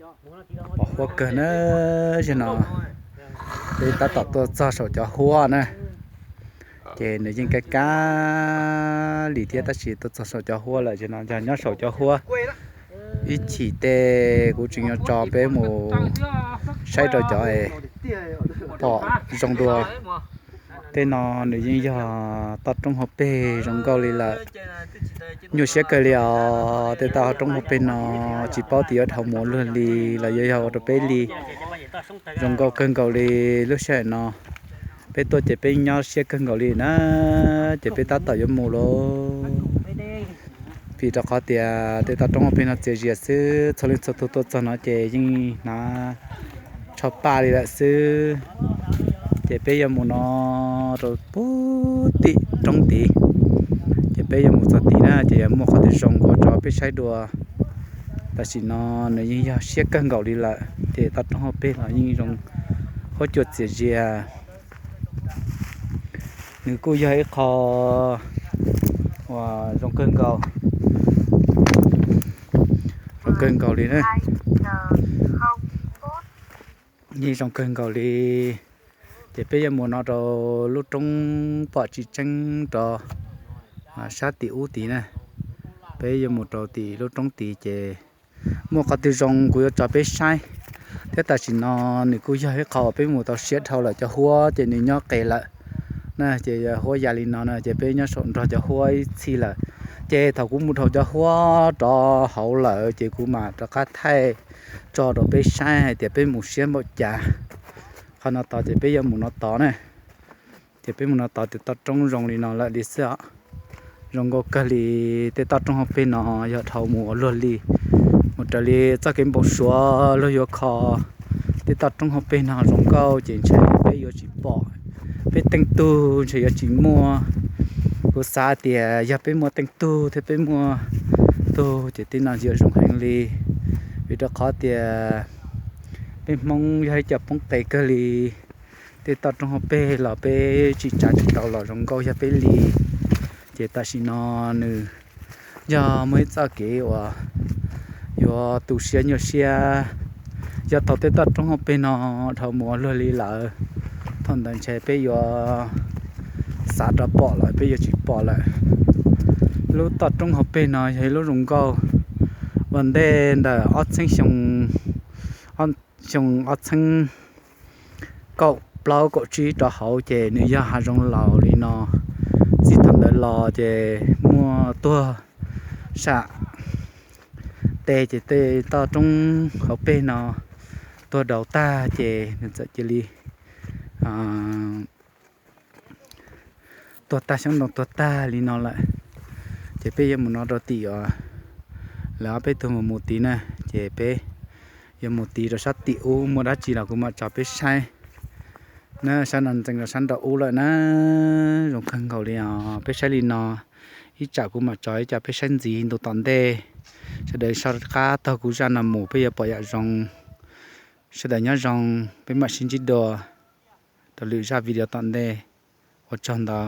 Pom huab kawg na, zaum no peb tab tom tuaj txog saum cov huab na, ces nws yeej kaj kab li thiab, tab sis tuaj txog saum cov huab lawm, zaum no yog nyob saum cov huab. Ib chim tej kuv tseem yuav tso peb mus saib rau cov pom zoo dua. Tej no nws yeej yog toj roob hauv pes zoo nkauj li lawm. Nyuaj siab kawg li os, tej toj roob hauv pes no tsis paub tias yuav dhau mus ua luag li los yuav yog ua rau peb li. Zoo nkauj kawg nkaus li lub sij hawm no. Peb tuaj ces peb nyob siab kawg nkaus li na, ces peb tab tom yuav mus lauj. Vim rau qhov tias tej toj roob hauv pes no txias zias xwb, txhua leej txhua tus tuaj txog no ces yeej hnav tsho paj li lawm xwb. Ces peb yuav mus no rau pem tim roob tid, ces peb yuav mus txog tid na ces yuav muaj qhov twg zoo kuv tso peb saib dua. Tam sim no nws yeej yog siab kawg nkaus li lawm, ces toj roob hauv pes los yeej zoo, huab cua txias zias. Nws kuj yog ib qho uas zoo kawg nkaus, zoo kawg nkaus li na. Yeej zoo kawg nkaus li. Ces peb yuav mus no rau lub roob pom tsis tseeb rau sab tim ub tid na. Peb yuav mus rau tim lub roob tid ces muaj qhov twg zoo kuv yuav tso peb saib. Thiab tam sim no nws kuj yog ib qho uas peb mus tau siab dhau lawm, cov huab ces nws nyob qes lawm na, ces huab ya li no na ces peb nyob saum nrog cov huab ib txhij lawm. Ces thaum kuv mus dhau cov huab rov hauv lawm ces kuv mam rov qab thaij tso rau peb saib hais tias peb mus siab npaum cas. Qhov no tod ces peb yuav mus no tod na. Ces peb mus no tod ces toj roob zoo li no lawm li xwb os. Zoo nkauj kawg li. Tej toj roob hauv pes no yog dhau mus ua luag li, mus raws li txoj kev npau suav luag yuav kho. Tej toj roob hauv pes no zoo nkauj ces ntshe peb yuav tsis pom, peb teej tug ntshe yuav tsis muaj. Kuv xav tias yog peb muaj teej tug thiab peb muaj tug ces tej no yuav zoo heev li, vim rau qhov tias peb Hmoob yog ib co poob qes kawg li. Tej toj roob hauv pes los peb tsim tsa tsis tau los zoo nkauj yog peb li. Ces tam sim no nws yog muaj ib txoj kev uas yuav tu siab nyuaj siab. Yog thaum tej toj roob hauv pes no dhau mus ua luag li lawm, thaum ntawd ntshe peb yuav xav rov pom lawm peb yuav tsis pom lawm. Lub toj roob hauv pes no yog ib lub zoo nkauj. Ua ntej ntawm ob txhiab xyoo, xyoo ob txhiab kaum plaub kaum tsib rau hauv ces nws yog hav zoov laus li no. Txij thaum ntawd los ces muaj tuag sam tes ces tej toj roob hauv pes no tuag daus tag ces nws txawm cia li tuag tag, xyoob ntoo tuag tag li no lawm. Ces peb yuav mus no rau tim uas lawv ob peb tug mus mus tid na, ces peb yuav mus tid rau sab tim ub muaj dab tsi los kuv mam tso peb saib na. Sab no ntxeev rau sab nraum ub lawm na. Zoo kawg nkaus li os, peb saib li no, ib tsam kuv mam tso ib co peb saib ntxiv ntu tom ntej. Sawv daws soj qab taug kuv zaj no mus peb yuav pom yam zoo. Sawv daws nyob zoo, peb mam sib ntsib dua rau lwm zaj video tom ntej. Ua tsaug ntau.